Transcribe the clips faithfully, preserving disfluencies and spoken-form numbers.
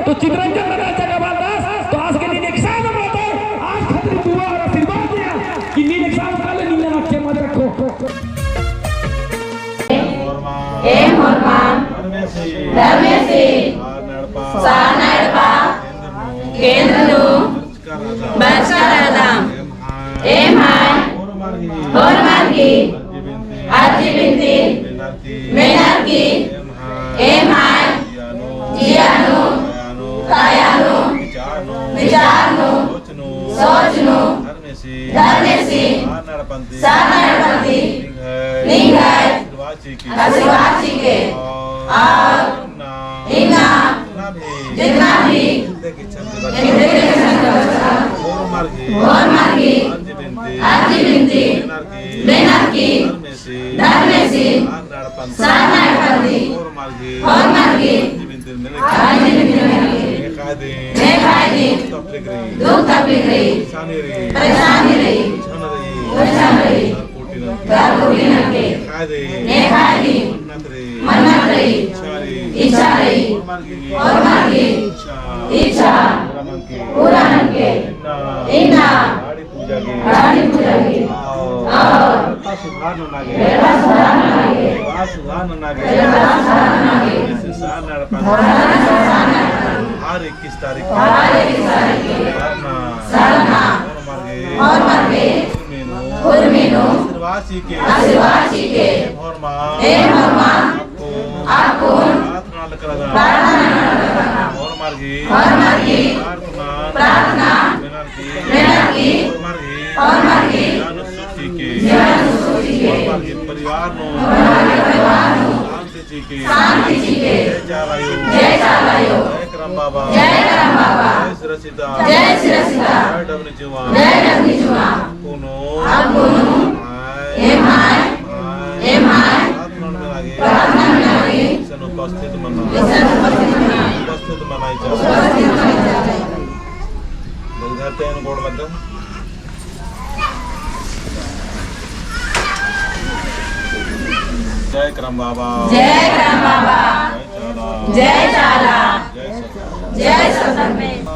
तो चितरंजन नगरा जगह बालदास, तो आज के नीन exam में तो आज खतरी दुआ और आशीर्वाद दिया कि नीन exam काले नीन ना अच्छे मत रखो। एम होरमर धर्मेसी, धर्मेसी सारना एड़पा, सारना एड़पा केंद्र नू, केंद्र नू बरचका रअदम। एम्है, एम्है होरमर गही, होरमर गही अर्जी बिनती, अर्जी बिनती मेनर की, मेनर की एम्है, एम्है जिया नू, जिया नू काया नू, काया नू विचार नू, विचार नू सोच नू, सोच नू धर्मेसी, धर्मेसी सारना एड़पा ती, सारना एड़पा ती निंग्है, निंग्है आशीर्वाद चिके, आशीर्वाद चिके। और इन्ना, इन्ना जितना भी, जितना भी होरमर गही, होरमर गही अर्जी बिनती, अर्जी बिनती मेनर की, मेनर की धर्मेसी, धर्मेसी सारना एड़पा ती, सारना एड़पा ती होरमर गही, होरमर गही अर्जी बिनती मेनर की, अर्जी बिनती मेनर की नेख़ाय दिम, नेख़ाय दिम दुख तकलीफ रई, दुख तकलीफ रई, परेशानी रई, परेशानी रई, झन रई, झन रई, कोटिनन के, कोटिनन के नेख़ाय दिम, नेख़ाय दिम मन्नत रई, मन्नत रई, इच्छा रई, इच्छा रई, होरमर गही, होरमर गही इच्छा, इच्छा पूरा ननके, पूरा ननके इन्ना, इन्ना गाड़ी पूजा गे, गाड़ी पूजा गे और एड़पा सुधार नना गे, एड़पा सुधार नना गे, एड़पा सुधार नना गे, एड़पा सुधार नना गे धर्मेसी सारना एड़पा ती हर इक्कीस तारीख, हर इक्कीस तारीख सारना, सारना होरमर गही, होरमर गही उर्मी नू, उर्मी नू आशीर्वाद चिके, आशीर्वाद चिके। एम होरमर, एम होरमर अक्कुन, अक्कुन प्रार्थना नना लगदम, प्रार्थना नना लगदम। होरमर गही, होरमर गही प्रार्थना, प्रार्थना मेनर की, मेनर की होरमर गही, होरमर गही जिया नू सुख चिके, जिया नू सुख चिके। होरमर गही परिवार नू, होरमर गही परिवार नू शांति चिके, शांति चिके। जय चाला आयो, जय चाला आयो। जय करम बाबा, जय करम बाबा। जय सिरसिता, जय सिरसिता। जय डबनी चुआ, जय डबनी चुआ। अक्कुन नू, अक्कुन नू एम्है, एम्है, एम्है प्रार्थना नना गे, प्रार्थना नना गे इसन उपस्थित मना, इसन उपस्थित मना, उपस्थित मना चाही, उपस्थित मना चाही। बलघाटेन गोड़ लग्गा। जय करम बाबा। जय करम बाबा। जय चाला। जय चाला। जय सतनाम। जय सतनाम।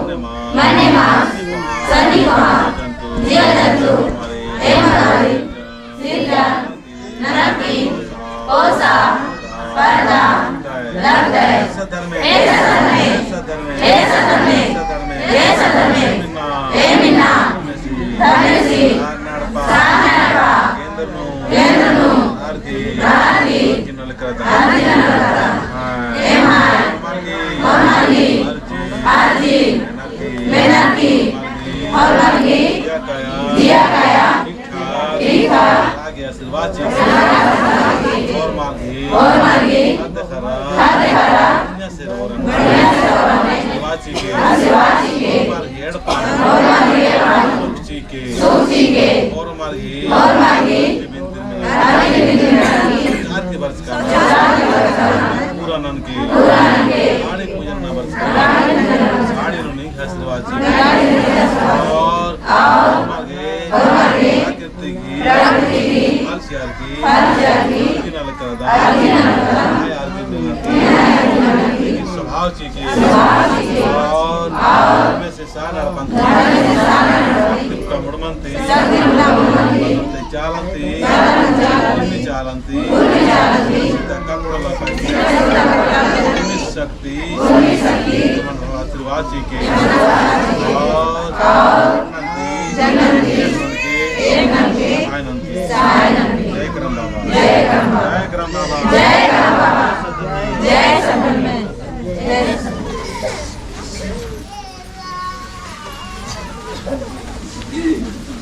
मने मा, सन्नी कोहा, जिया जंतु, एम बारी, सिरजन, ननकी, पोसा, परदा, लगदय। ए सत धर्मे, ए सत धर्मे, ए सत धर्मे, एम इन्ना, धर्मेसी, सारनाड़पा, केंद्र नू, केंद्र नू, आरती, आरती, नलकरदम। हाँ। एम्है। होरमर गही। होरमर गही। अर्जी। अर्जी। मेनर की। मेनर की। होरमर गही। होरमर गही। जिया काया। जिया काया। ठीक ठाक। ठीक ठाक। आगे आशीर्वाद चिके। होरमर गही। होरमर गही। हद खरा। हद खरा। बढ़िया से रओ रंग। बढ़िया से रओ रंग। आशीर्वाद चिके। आशीर्वाद चिके। होरमर गही एड़पा। होरमर गही एड़पा। सुख चिके। सुख चिके। होरमर गही। होरमर गही। आरती बरचका। पूरा ननके। साड़ी पूजन ना बरचका। साड़ी नू नहीं आशीर्वाद चिके। और होरमर गही प्राकृतिक ही फल सियार की पूजा नलकरदम। आय आरती ननके। स्वभाव चिके। और सारनाड़पन ती, शक्ति पुटा मुड़मन ती, चालन ती, उर्मी चालन ती, सीता कपड़ा लगा, उर्मी शक्ति, मन आशीर्वाद चिके, और जय करम बाबा। जय करम बाबा।